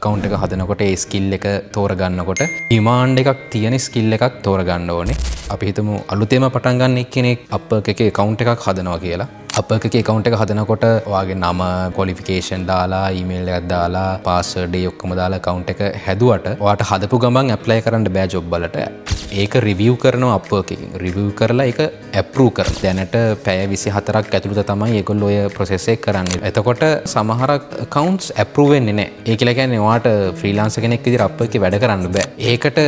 ඇකවුන්ට් එක හදනකොට ඒ ස්කිල් එක තෝරගන්නකොට ඩිමාන්ඩ් එකක් තියෙන ස්කිල් එකක් තෝරගන්න ඕනේ. අපි හිතමු අලුතෙන්ම පටන් ගන්න එක්කෙනෙක් Upwork එකේ ඇකවුන්ට් එකක් හදනවා කියලා. Upwork එකේ ඇකවුන්ට් එක හදනකොට ඔයාගේ නම, ක්වොලිෆිකේෂන් දාලා, ඊමේල් එකක් දාලා, පාස්වර්ඩ් ඒ ඔක්කොම දාලා ඇකවුන්ට් එක හැදුවට ඔයාට හදපු ගමන් ඇප්ලයි කරන්න බෑ ජොබ් වලට. ඒක රිවිව් කරනවා Upwork එකකින්. රිවිව් කරලා ඒක ඇප්‍රූව් කරනවා. දැනට පැය 24ක් ඇතුළත තමයි ඒගොල්ලෝ ඔය ප්‍රොසෙස් එක කරන්නේ. එතකොට සමහරක් ඇකවුන්ට්ස් ඇප්‍රූව් වෙන්නේ නැහැ. ඒ කියලා කියන්නේ ඔයාට ෆ්‍රීලාන්සර් කෙනෙක් විදිහට Upwork එකේ වැඩ කරන්න බෑ. ඒකට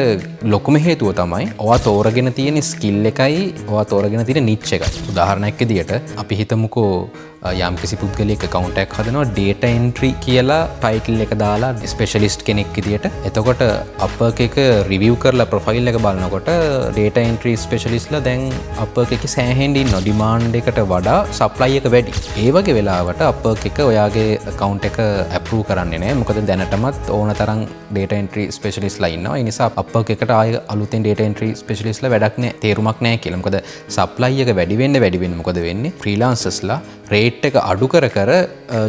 ලොකුම හේතුව තමයි ඔයා තෝරගෙන තියෙන ස්කිල් එකයි ඔයා තෝරගෙන තියෙන නිච් එකයි. උදාහරණයක් විදිහට අපි හිතමුකෝ යම්කිසි පුද්ගලයෙක් ඇකවුන්ට් එකක් හදනවා ඩේටා එන්ට්‍රි කියලා ටයිටල් එක දාලා ස්පෙෂලිස්ට් කෙනෙක් විදියට. එතකොට Upwork එක රිවිව් කරලා ප්‍රොෆයිල් එක බලනකොට ඩේටා එන්ට්‍රි ස්පෙෂලිස්ට්ලා දැන් Upwork එකේ සෑහෙන්න ඉන්නවා. ඩිමාන්ඩ් එකට වඩා සප්ලයි එක වැඩි. ඒ වගේ වෙලාවට Upwork එක ඔයාගේ ඇකවුන්ට් එක ඇප්‍රූව් කරන්නේ නැහැ. මොකද දැනටමත් ඕන තරම් ඩේටා එන්ට්‍රි ස්පෙෂලිස්ට්ලා ඉන්නවා. ඒ නිසා Upwork එකට ආයෙ අලුතෙන් ඩේටා එන්ට්‍රි ස්පෙෂලිස්ට්ලා වැඩක් නැහැ. තේරුමක් නැහැ කියලා. මොකද සප්ලයි එක වැඩි වෙන්න වැඩි වෙන්න මොකද වෙන්නේ? ෆ්‍රීලාන්සර්ස්ලා රේට් එක අඩු කර කර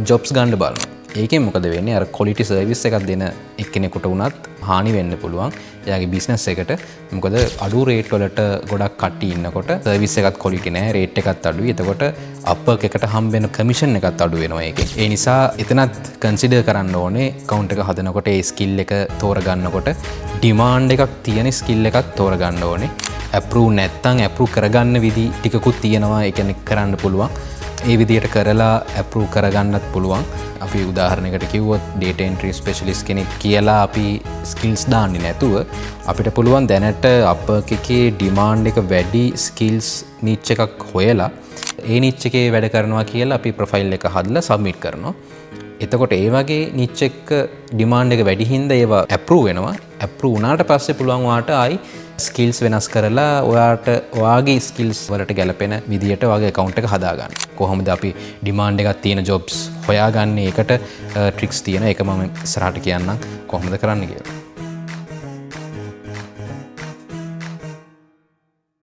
ජොබ්ස් ගන්න බලනවා. ඒකෙන් මොකද වෙන්නේ? අර ක්වොලිටි සර්විස් එකක් දෙන එක්කෙනෙකුට වුණත් හානි වෙන්න පුළුවන් එයාගේ බිස්නස් එකට. මොකද අඩු රේට් වලට ගොඩක් කට්ටිය ඉන්නකොට සර්විස් එකත් ක්වොලිටි නෑ, රේට් එකත් අඩුයි. එතකොට Upwork එකට හම්බෙන කමිෂන් එකත් අඩු වෙනවා ඒකෙන්. ඒ නිසා එතනත් කන්සිඩර් කරන්න ඕනේ ඇකවුන්ට් එක හදනකොට ඒ ස්කිල් එක තෝරගන්නකොට ඩිමාන්ඩ් එකක් තියෙන ස්කිල් එකක් තෝරගන්න ඕනේ. ඇප්‍රූව් නැත්තම් ඇප්‍රූව් කරගන්න විදි ටිකකුත් තියෙනවා. ඒ කියන්නේ කරන්න පුළුවන්. ඒ විදියට කරලා ඇප්‍රූව් කරගන්නත් පුළුවන්. අපි උදාහරණයකට කිව්වොත් ඩේටා එන්ට්‍රි ස්පෙෂලිස්ට් කෙනෙක් කියලා අපි ස්කිල්ස් දාන්නේ නැතුව අපිට පුළුවන් දැනට Upwork එකේ ඩිමාන්ඩ් එක වැඩි ස්කිල්ස් නිච් එකක් හොයලා ඒ නිච් එකේ වැඩ කරනවා කියලා අපි ප්‍රොෆයිල් එක හදලා සබ්මිට් කරනවා. එතකොට ඒ වගේ නිච් එක ඩිමාන්ඩ් එක වැඩි හින්දා ඒවා ඇප්‍රූව් වෙනවා. ඇප්‍රූව් වුණාට පස්සේ පුළුවන් ඔයාට ආයි ස්කිල්ස් වෙනස් කරලා ඔයාට ඔයාගේ ස්කිල්ස් වලට ගැලපෙන විදියට ඔයාගේ ඇකවුන්ට් එක හදාගන්න. කොහොමද අපි ඩිමාන්ඩ් එකක් තියෙන ජොබ්ස් හොයාගන්නේ? ඒකට ට්‍රික්ස් තියෙන. ඒක මම ඉස්සරහට කියන්නම් කොහොමද කරන්න කියලා.